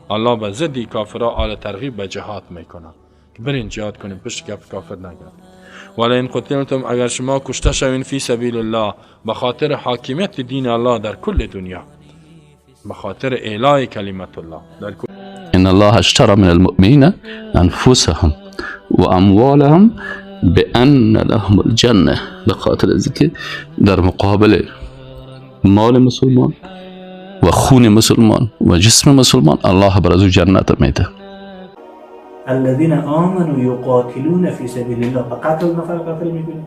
الله به ضد کافرها آل ترغیب به جهاد میکنه که برین جهاد کنیم، پشت گپ کافر نگرد. ولئن قتلتم، اگر شما کشته شوین، فی سبیل الله، به خاطر حاکمیت دین الله در کل دنیا، به خاطر اعلای کلمت الله در کل. إن الله اشترى من المؤمنين أنفسهم وأموالهم بأن لهم الجنة. به خاطر از که در مقابل مال مسلمان و خون مسلمان و جسم مسلمان، الله بر از او جنت میده. الذين آمنوا يقاتلون في سبيل الله. به قتل نفر قتل میکنی،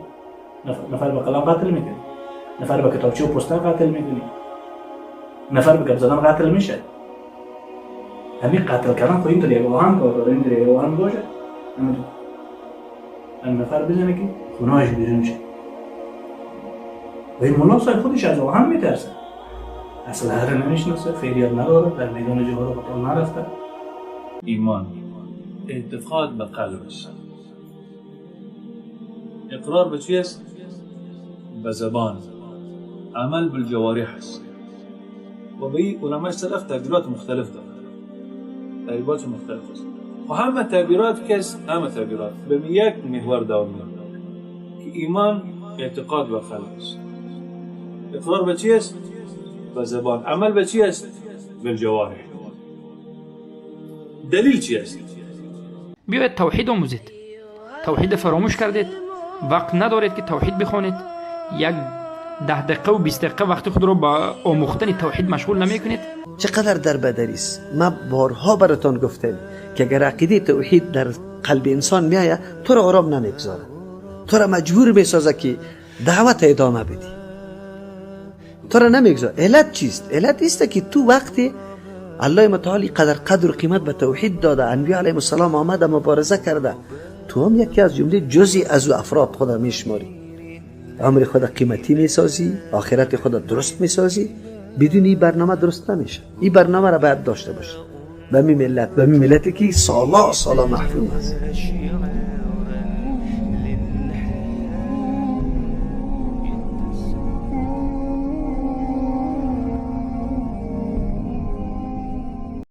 نفر به قلم قتل میکنی، نفر به کتابچه و پوستر قتل میکنی، نفر به گپ زدن قتل میشه. همین قتل کردن خود اینطور یک آهن کار داره، اینطور یک آهن باشه، همین نفر بزنه که خونهاش بیرون شه. و این ملا صاحب خودش از آهن میترسه، اسلحه رو نمیشناسه، فعلیت نداره، در میدان جهاد و قتال نرفته. ایمان اعتقاد به قلب است، اقرار به چی است؟ به زبان، عمل بالجوارح است. و به این علماء سلف تعبیرات مختلف دارند، تعبیرات مختلف است و همه تعبیرات کس همه تعبیرات به یک محور دور میاد که ایمان اعتقاد به قلب است، اقرار به چی است؟ به زبان، عمل به چی است؟ بالجوارح. دلیل چی است؟ بیاید توحید آموزید. توحید فراموش کردید، وقت ندارید که توحید بخوانید. یک 10 دقیقه و 20 دقیقه وقت خود را با آموختن توحید مشغول نمی کنید. چقدر در بدری است. ما بارها براتان گفتم که اگر عقیده توحید در قلب انسان میآید، تو را آرام نمیگذاره، تو را مجبور میسازه که دعوت ادامه بدی، تو را نمیگذاره. علت چیست؟ علت است که تو وقتی الله متعالی قدر قدر و قیمت به توحید داده، انبیا علیهم السلام آمده مبارزه کرده، تو هم یکی از جمله جزی از او افراد خود میشماری، عمر خود قیمتی میسازی، آخرت خود درست میسازی. بدون این برنامه درست نمیشه. این برنامه را باید داشته باشی به می ملت، به می ملتی که سالا سالا محروم است.